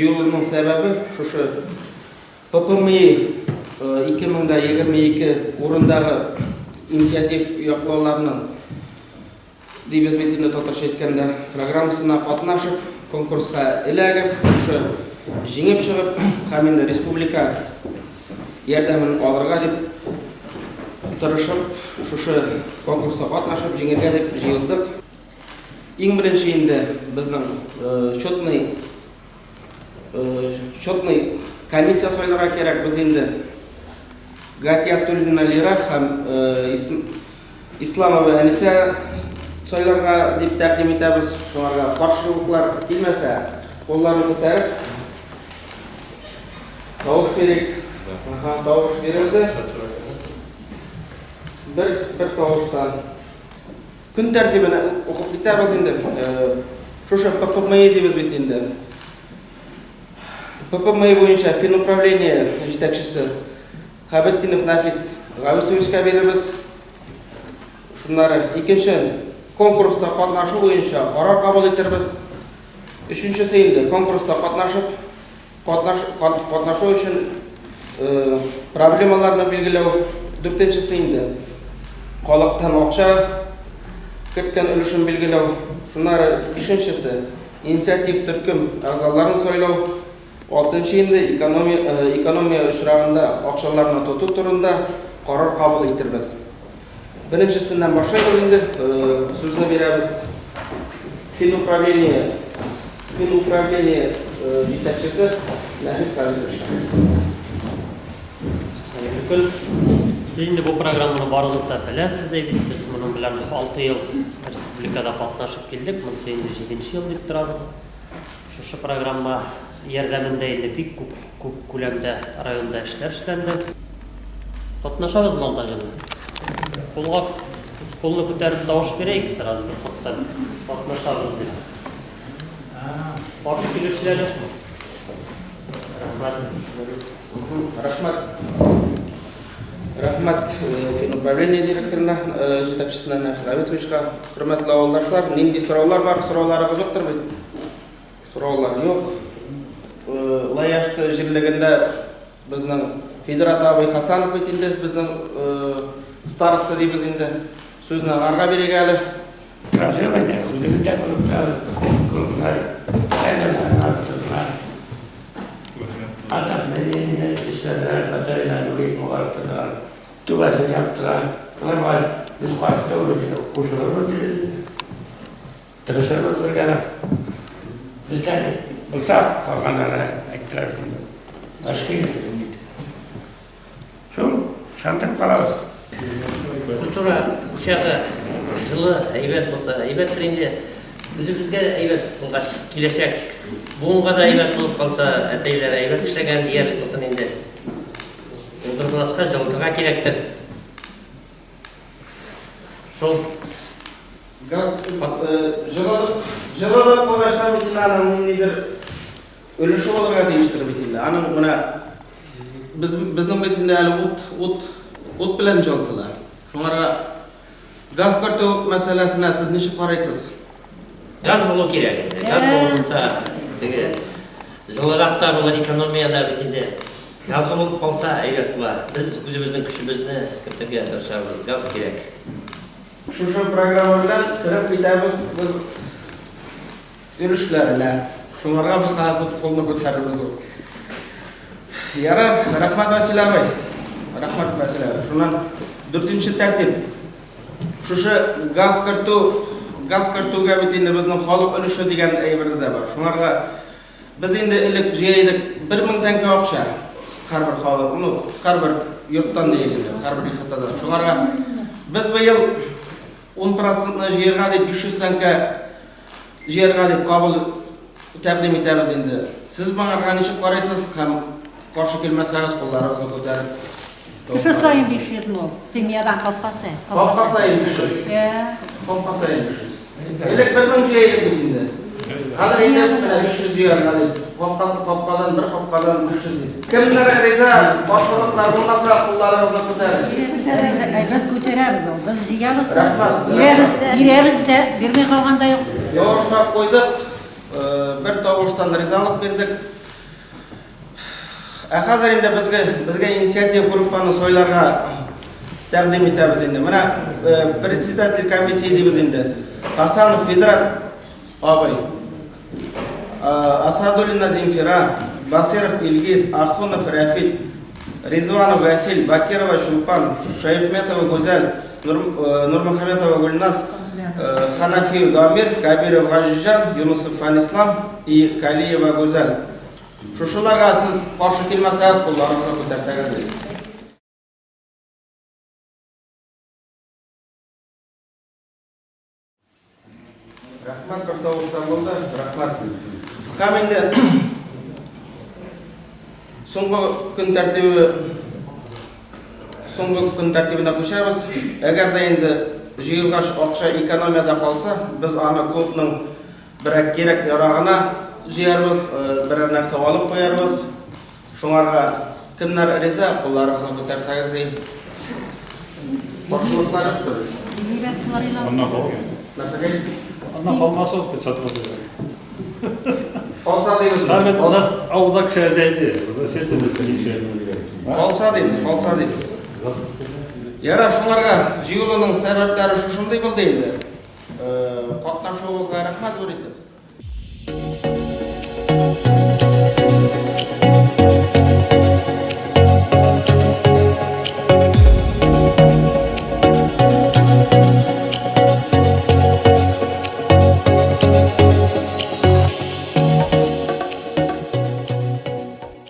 җыелуның сәбәбе шушы ППМИ 2022 урындагы инициатив яклауларның дибез бит инде татарча әйткәндә, программасына катнашып, конкурска эләгеп, шушы җиңеп чыгып һәм инде республика ярдәмен алырга дип тырышып, шушы конкурста катнашып җиңергә дип җыелдык. Иң беренче инде безнең счетный счетный комиссия сайларга кирәк. Без инде Гатиятуллина Лира һәм Исламова Әнисә сайларга дип тәкъдим итәбез. Шуңарга каршылыклар килмәсә, кулларын күтәреп тавыш бирик. Ага, тавыш бирелде. Бер бер тавыштан. Көн тәртибен укып китәбез инде. Шушы ППМИ дибез бит инде. ППМИ буенча финуправление җитәкчесе Хәбетдинов Нафис Гависовичка бирербез. Шуннары икенче конкурста катнашу буенча карар кабул итербез. Өченчесе инде конкурста катнашып, катнаш, катнашу өчен э, проблемаларны билгеләү. Дүртенчесе инде халыктан акча керткән өлешен билгеләү. Шуннары бишенчесе инициатив төркем әгъзаларын сайлау. Алтынчы инде экономия, э, экономия очрагында акчаларны тоту турында карар кабул итербез. Беренчесеннән башлыйбыз инде, э, сүзне бирәбез финуправление, финуправление э, җитәкчесе Нәфис Хәмитовичка. Хәерле көн. Сез инде бу программаны барыгыз да беләсез дә бит. Без моның белән 6 ел республикада катнашып килдек. Монысы инде 7 ел дип торабыз. Шушы программа ярдәмендә инде бик күп күп күләмдә районда эшләр эшләнде. Катнашабызмы алда җылы? Кулга кулны күтәреп тавыш бирәйек сразу бер каттан. Катнашабыз дип. Каршы килүчеләр юкмы? Рәхмәт. Рәхмәт. Рәхмәт э, финуправление директорына, э, җитәкчесенә Нәфис Рависовичка. Хөрмәтле авылдашлар, нинди сораулар бар? Сорауларыгыз юктыр бит? Сораулар юк. Э, Лаяшты җирлегендә безнең Федерат абый Хасанов бит инде безнең староста дибез инде. Сүзне аңарга бирик әле. Трофейны үзебездә булып торабыз, клублар, сайлауларны арттырдылар. Отоплениене эшләделәр, батареяларны арттырдылар, түбәсен яптылар. Шулай булгач, без каршы түгел, кушылырбыз дибез. Тырышырбыз бергәләп. Бездән булса, калганнары әйттерә бит инде. Башка бит. Шул, ышандырып калабыз. Культура учагы җылы, әйбәт булса, әйбәттер инде. Үзебезгә әйбәт булгач, киләчәк буынга да әйбәт булып калса, әтәйләр әйбәт эшләгән диярлек булсын инде. Булдырмаска, җылытырга кирәктер. Шул. Газ, җылылык, җылылык булгач та бит инде аның ниндидер Өлеше булырга тиештер бит инде. Аның менә без безнең бит инде әле ут ут ут белән җылытыла. Шуңарга газ кертү мәсьәләсенә сез ничек карыйсыз? Газ булу кирәк инде. Газ булса, теге җылырак та булыр, экономия дә бит инде. Газлы булып калса, әйбәт була. Без үзебезнең көчебезне кертергә тырышабыз. Газ кирәк. Шушы программа белән кереп китәбез без Өлешләренә. Шуңарга без хәзер кулны күтәрербез ул. Ярар, рәхмәт Васил абый. Рәхмәт Васил абый. Шуннан дүртенче тәртип. Шушы газ кертү, газ кертүгә бит инде безнең халык өлеше дигән әйбер дә бар. Шуңарга без инде элек җыя идек 1000 тәңкә акча һәрбер халык, ну, һәрбер йорттан диелде, һәрбер ихатадан. Шуңарга без быел 10 процентны җыярга дип 500 тәңкә җыярга дип кабул тәкъдим итәбез инде. Сез моңарга ничек карыйсыз һәм каршы килмәсәгез, кулларыгызны күтәреп. Кеше саен 500 мул. Семьядан капка саен. Капка саен 500. Ә. Капка саен 500. Элек 1000 җыя идек бит инде. Хәзер инде менә 500 җыярга дип. Капка капкадан бер капкадан 500 дип. Кемнәр риза, каршылыклар булмаса, кулларыгызны күтәрегез. Без күтәрәбез ул. Без җыябыз да. Рәхмәт. Бирәбез дә, бирәбез дә, бирми калган да юк. Тавышлап куйдык. Бер тавыштан ризалык бирдек. Ә хәзер инде безгә безгә инициатив группаны сайларга тәкъдим итәбез инде. Менә э, председатель комиссии дибез инде. Хасанов Фидрат абый, э, Асадуллина Земфира, Басыров Илгиз, Ахунов Рәфит, Ризванов Василь, Бакирова Чулпан, Шәехметова Гүзәл, Нур, э, Нурмухаметова Гульназ, Ханафиев Дамир, Кабиров Газизҗан, Юнусов Фанислам и Калиева Гүзәл. Шушыларга сез каршы килмәсәгез, кулларыгызны күтәрсәгез иде. Рәхмәт, бер тавыштан булды. Рәхмәт. Һәм инде соңгы көн тәртибе соңгы көн тәртибенә күчәбез. Әгәр дә инде җыелгач акча экономиядә калса, без аны клубның Берәр кирәк-ярагына җыярбыз, берәр нәрсә алып куярбыз. Шуңарга кемнәр риза, кулларыгызны күтәрсәгез и. Каршылыклар юктыр. Нәрсәгә? Аннан калмас ул, 500 рубль. Калса дибез. Хәзер у нас авылда кеше әзәйде. Калса дибез, калса дибез. Ярар, шуңарга җыелуның сәбәпләре шушындый булды инде. Катнашуыгызга рәхмәт зур итеп.